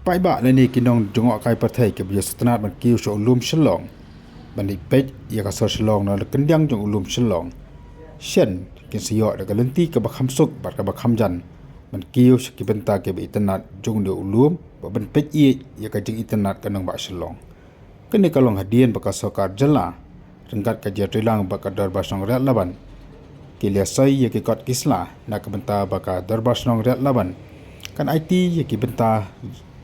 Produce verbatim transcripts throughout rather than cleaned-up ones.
paidbah lane ki nongjngohkai pyrthei kiba ïa sngewtynnat ban kiew sha u lum Shillong ban ïa peit ïa ka sor Shillong na la kyndiang jong u lum Shillong. Shen kin sa ïoh da ka lynti kaba kham suk bad kaba kham jan ban kiew sha ki bynta kiba itynnat jong u lum bad ban peit ïa ka jingitynnat ka nongbah Shillong. Kane ka long hadien ba ka sorkar jylla ryngkat ka jingïatreilang bad ka Dorbar Shnong Riat Laban ki la soi ïa ki kot ki sla na ka bynta ba ka Dorbar Shnong Riat Laban kan aiti ïa ki bynta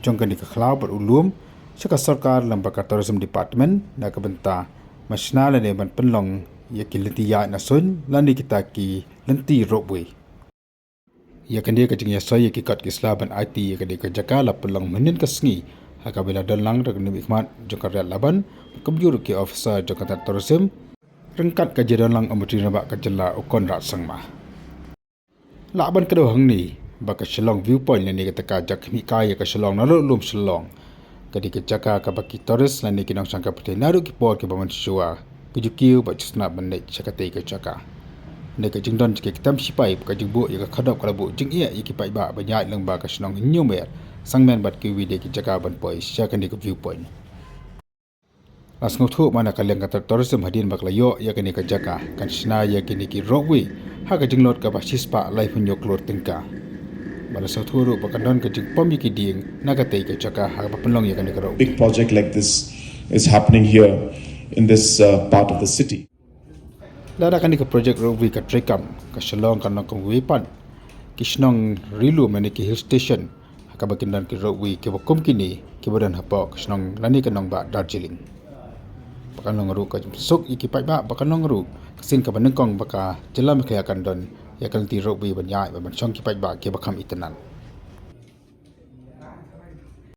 jong kane ka khlaw bad u lum sha ka sorkar lem bad ka Tourism Department na ka bynta ban shna lane ban pynlong ïa ki lynti ïaid na suiñ lane kita ki lynti ropeway. Ïa kane ka jingïasoi ïa ki kot ki sla ban aiti ïa kane ka jaka la pynlong mynhynnin ka sngi ha kaba la don lang da ka nongmihkhmat jong ka Riat Laban, kumjuh ruh ki officer jong ka tnat tourism ryngkat ka jingdon lang u Myntri Rangbah ka jylla u Conrad Sangma. Lah ban kdew hangne ba ka Shillong Viewpoint lane kata ka jaka khmih kai ïa ka Shillong na la u lum Shillong ka dei ka jaka kaba ki tourist lane ki nongshong ka pyrthei naduh ki por kiba mynshuwa ki ju kiew bad ju sngewtynnat ban leit sha katei ka jaka. Kane ka jingdon jong ki kyntem shipai bad ka jingbuh ïa ka khyrdop ka la buh jingeh ïa ki paidbah ban ïaid lyngba ka shnong Hynñiewmer, Sangmen bad kiwei de ki jaka ban poi sha kane ka Viewpoint. La sngewthuh ba na ka liang ka tnat tourism hadien ba ka la ïoh ïa kane ka jaka kan shna ïa kine ki ropeway ha ka jinglut kaba shispah laiphew hynñiew klur tyngka. Bad la sngewthuh ruh ba kan don ka jingpom ïa ki dieng na katei ka jaka ha kaba pynlong ïa kane ka ropeway. Big project like this is happening here in this uh, part of the city. Lada kane ka project ropeway ka treikam, ka Shillong kan long kum kawei pat ki shnong ri lum lane ki hill station ha kaba kin don ki ropeway kiba kum kine kiba don hapoh ka shnong lane ka nongbah Darjeeling. Ba kan long ruh ka jingpynsuk ïa ki paidbah, ba kan long ruh ka sien kaba nyngkong ba ka jylla Meghalaya kan don ïa ka lynti ropeway ban ïaid bad ban shong ki paidbah kiba kham itynnat.